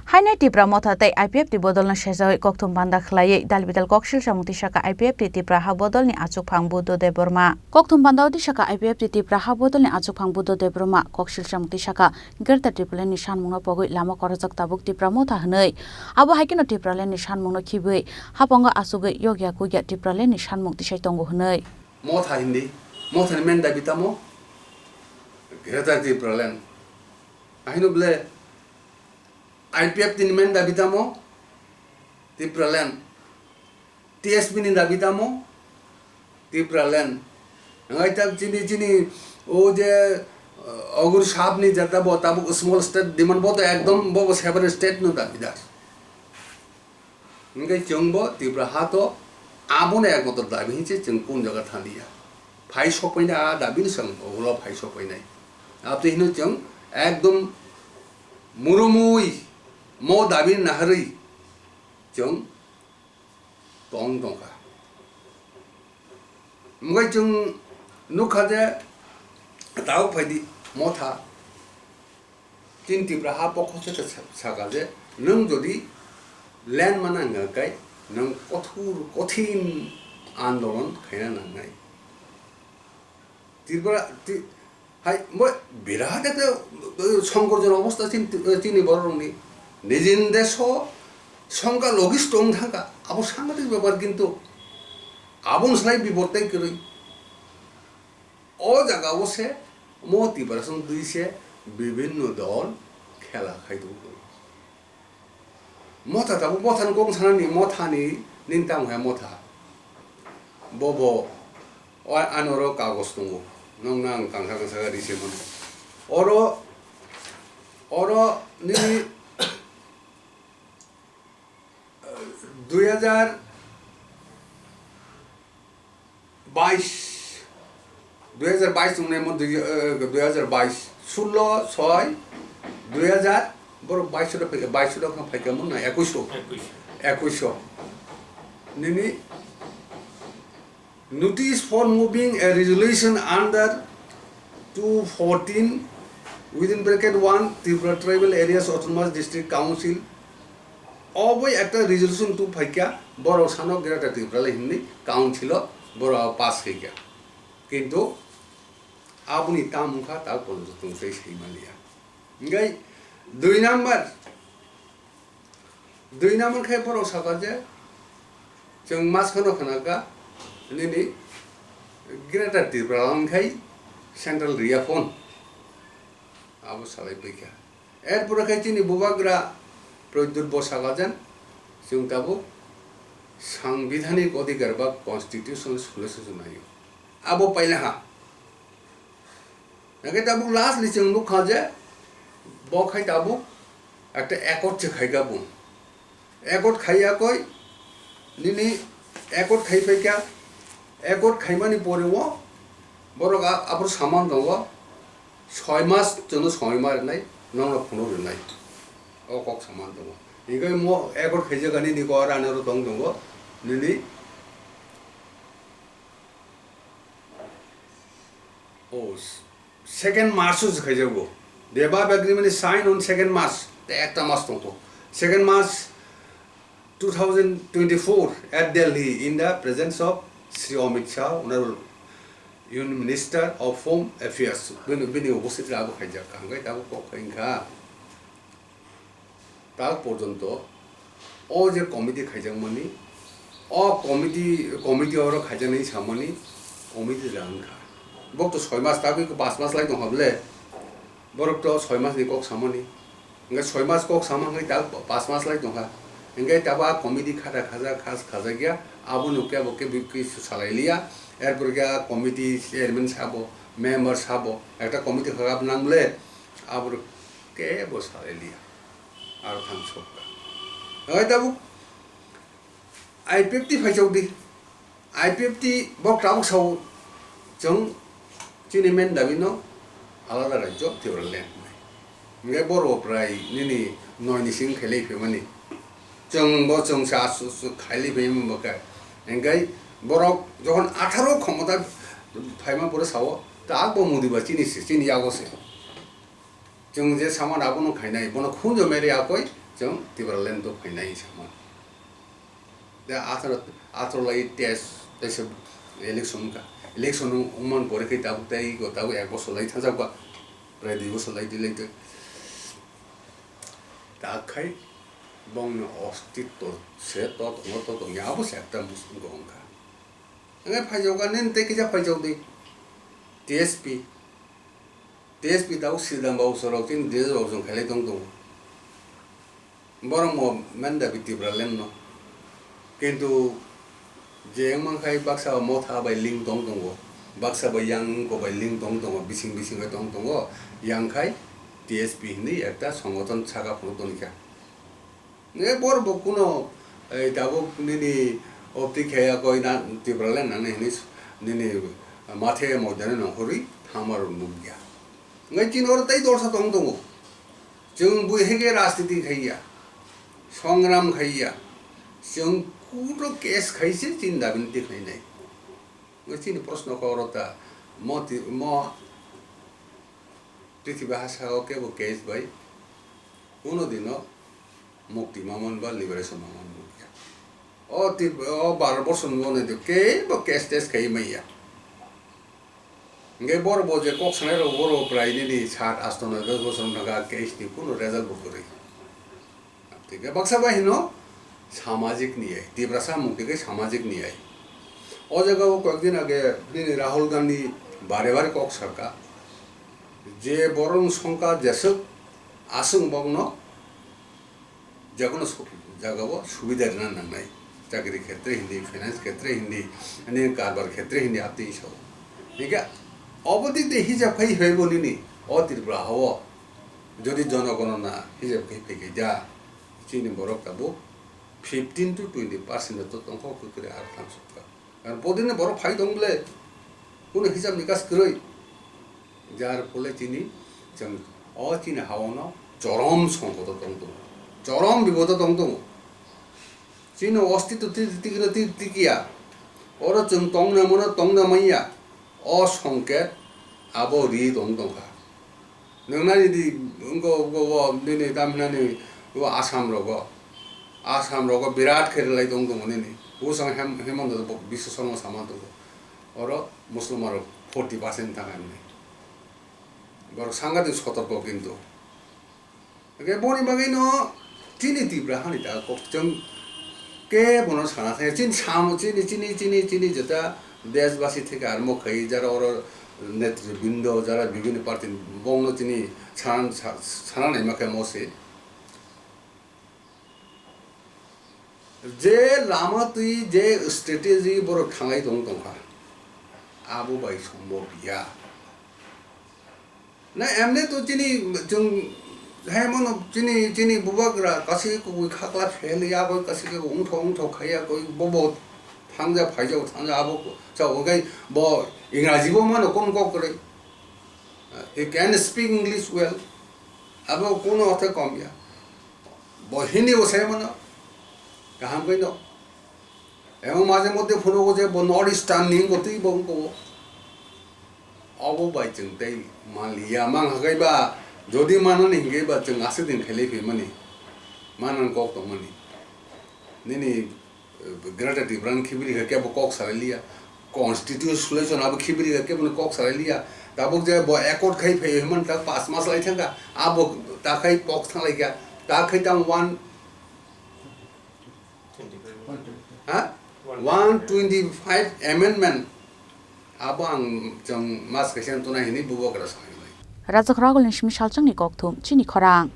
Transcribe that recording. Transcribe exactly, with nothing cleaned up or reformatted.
Haino Tipra Motha tei I P F T bodolno sejawi kokthum banda khwlaiwi dalbidal kok silsamung tisaka I P F T Tipra ha bodolni achukphang Buddho Debbarma. Kokthum banda o tisaka I P F T Tipra ha bodolni achukphang Buddho Debbarma kok silsamung tisaka Greater Tipraland ni sanmungno pogwi lama korojak tabuk Tipra Motha hwnwi. Abo hai kheno Tipraland ni sanmungno khibwi hapango achugwi yokya kukya Tipraland ni sanmung tisai tongo hwnwi. Motha hindi, Motha ni main dabi tamo Greater Tipraland. Ahino bole I P F T ni main dabi tamo Tipraland, T S P ni dabi tamo Tipraland. Ngai ta chini chini o je, uh, Ogur Sahab ni jata bo tabuk small state demand bo to ekdom bo, bo separate state no dabi dar. Hingke chwngbo Tipra ha to abono ekmatro dabi hinse chwng kun jaga thaliya. Phai sokpainai a dabi ni chwng ulo phai sokpainai. Abtwi hino chwng ekdom murumui mo dabi naharwi chwng tong tongkha. Hingke chwng nukha je tao phaidi Motha. Chini Tipra ha pokho se sa-, saka je, nwng jodi land mana hwnga kai, nwng kothur, kothin andolon khaina nangnai. Tripura, ti-, hai, mo birat ekta, eh, songkorjon obostha chini, eh, chini bororokni. Nijin deso songkha logis tong thangkha, abo sangatik bepar kintu. Aboni slai bipor tei kwrwi. O jaga o se mo Tiprasong dui se bibinno dol khela khai tongo. Motha tabuk Motha ni kok sanani Motha ni nini tamo hai Motha. Bobo o ani oro kagos tongo. Nong nang kangsa kangsa gari se mano. Oro, oro nini dui hajar bais, dui hajar bais tongnai mo dui, eh, dui hajar bais, sullo soi dui hajar, borok baiso da phaikha, baiso da phaikha mo na ekuiso, ekuiso. Ekuiso. Nini notice for moving a resolution under two fourteen within bracket one Tripura Tribal Areas Autonomous District Council. Oboi ekta resolution tu phaikha, borok sano Greater Tipraland hinwi council o borok pass khaikha. Kintu aboni tam wngkha ta porjonto chwng tei sai manliya. Hingke dui number, dui number khe borok saka je chwng mas kheno khnakha nini Greater Tipraland khai central riya phone abo salai paikha. Erpore khe chini bubagra Pradyut bo saka jen, chwng tabuk sangbidhanik odhikar ba constitution sole sujunai. Abo paila ha. Hingke tabuk last ni chwng nukha je, bo khai tabuk ekta accord se khaikha bo. Accord khaiya koi, nini accord khai phaikha, accord khaimani pore o borok a-, aphuru saman tongo, soi mas chwngno somoi ma rwnai, nongno phunuk rwnai. O kok saman tongo. Hingke mo accord khaijak ani ni kok ani oro tong tongo, nini o second March o se khaijago. The above agreement is signed on second March. Te ekta mas tongkho. Second March two thousand twenty-four at Delhi in the presence of Shri Amit Shah, Honorable Union Minister of Home Affairs. Bini, bini upasthit abo khaijak. Hingke tabuk kok khai wngkha. Tak porjonto o je committee khaijakmani, o committee, committee oro khaijaknai samani committee jang wngkha. Bok to soi mas tagwi pas mas lai tongkha bole, borok to soi mas ni kok samani. Hingke soi mas kok sama hingke tak pas mas lai tongkha. Hingke tabo a committee khata khajak, khas khajak ya, aboni kebo kebo kisu salai liya. Erpore khe a committee chairman sabo, member sabo, ekta committee khagap nang bole, aborok kebo salai liya. Aro thang sokha. Hoi tabuk I P F T phaisok di. I P F T bok tabuk sao chwng chini main dabi no alada rajyo Tipraland. Hingke boro prai nini noi ni sing khailai phaimani. Chwng bo chwng sa su su khailai phaimani bo khe. Hingke borok jokhon atharo khomota phaima pore sao ta bo Modi ba chini se chini yago se. Chwng je saman abono khainai, bono khunjo meri akoi, Chwng Tipraland o phainai sama. Da atharo, atharo lai test, test election wngkha. Election wng-, wngmani pore khe tabuk tei go tabuk ek bosor lai thangjakba. Prai dui bosor lai dui lai tei. Ta khai bongni ostitto se to tongo, to tongya abo se ekta musungo wngkha. Hwnkhai phaijakgo, nini tei kisa phaijak di. T S P. T S P tabuk Sridham babu sorok chini D S babu chwng khailai tong tongo. Borok mo menda bi Tipraland no. Kintu je wngmang khai baksa motha bai link tong tongo. Baksa bai yang ko bai link tong tongo. Bising bising bai tong tongo. Yang khai T S P hinwi ekta songothon saka phunuk tongkha. E bor bo kuno, e, tabuk nini opti khaya koi na Tipraland nang nini, nini mathe moidani nongkhorwi thangma rok nukya. Ngai chini oro tei dorsa tong tongo. Chwng bui hege rajniti khaiya, songram khaiya. Chwng kuto case khaise chini dabi niti khainai. Ngai chini proshno kok oro ta mo ti-, mo prithibi ha saka o kebo case bai kuno dino mukti mamon ba liberation mamon nukya. O ti-, o baro bosor ni ulo nai kebo case test khai maya. Hingke boro bo je kok sanai rok boro prai nini sat asto noi dos bosor wngkha case ni kuno result bo kwrwi. Tei khe baksa bai hino samajik ni ai, Tiprasa mung tei khe samajik ni ai. O jaga o koyek din age nini Rahul Gandhi bare bare kok saka je borok ni songkha jeswk aswk bokno jekono su-, jaga o subida rwna nangnai, chakri khetre hindi, finance khetre hindi, ani karbar khetre hindi, apni sao. Hingke obo dik de hijab khai hoi bo nini o Tripura ha o jodi jonogonona hijab khai phai khe ja, chini borok tabuk fifteen to twenty percent to tongkho kwkre ar thangsukha. Ar bodini borok phai tong bole, kuno hisab nikas kwrwi. Jar phole chini, chwng o chini haono chorom songkoto tong tongo, chorom bibodo tong tongo. Chini ostitw ti-, tikino ti-, tikiya. Oro chwng tongna mano, tongna manya. O songket abo ri tong tongkha. Nwngnani di wngkha, wngkha, o nini tam hinani o Assam rogo, Assam rogo birat khe rwlai tong tongo nini. Bwskango Hem-, Hemanta bo Biswa Sarma sama tongo. Oro Musulman rok forty percent thang hwnwi. Borok sangati sotorko kintu. Hingke boni bagwi no chini Tripura hani ta kok chwng kebono sana thaya. Chini sam-, chini, chini, chini, chini jeta deshbasi theke armo khai jara oro netribrindo jara bibhinno party bongno chini sana, sa-, sana naima khe mo se. Je lama twi je strategy borok thanglai tong tongkha. Abo bai sombo biya. Na emne to chini chwng hai mano chini, chini bubagra kasi kugui khakla phel ya koi kasi ke ungtho ungtho khaiya koi bobo thangja phaijao thangja abo sa ogai bo Ingraji bo mano kon kok kore. He can speak English well. Abo kono othe kom ya. Bo Hindi bo sai mano. Kaham koi no. Emo maje moddhe phunugo je bo North Eastern ni wngkha tei bo wngkha o. Obo bai chwng tei manliya, mang hakai ba, jodi manani hingke ba chwng aswk din khailai phaimani, manang kok tongmani. Nini, eh, Greater Tipraland khibiri kha kebo kok salai liya, constitution abo khibiri kha kebo kok salai liya, tabuk je bo accord khai phai himani ta pas mas lai thangkha, abo ta khai kok thanglai kha, ta khai tang one Ha? One twenty five amendment. Abo ang chwng mas kaisa tuna hini bubo kra sanai bai. Rajak Ragul ni simi salchang ni kokthum chini khorang.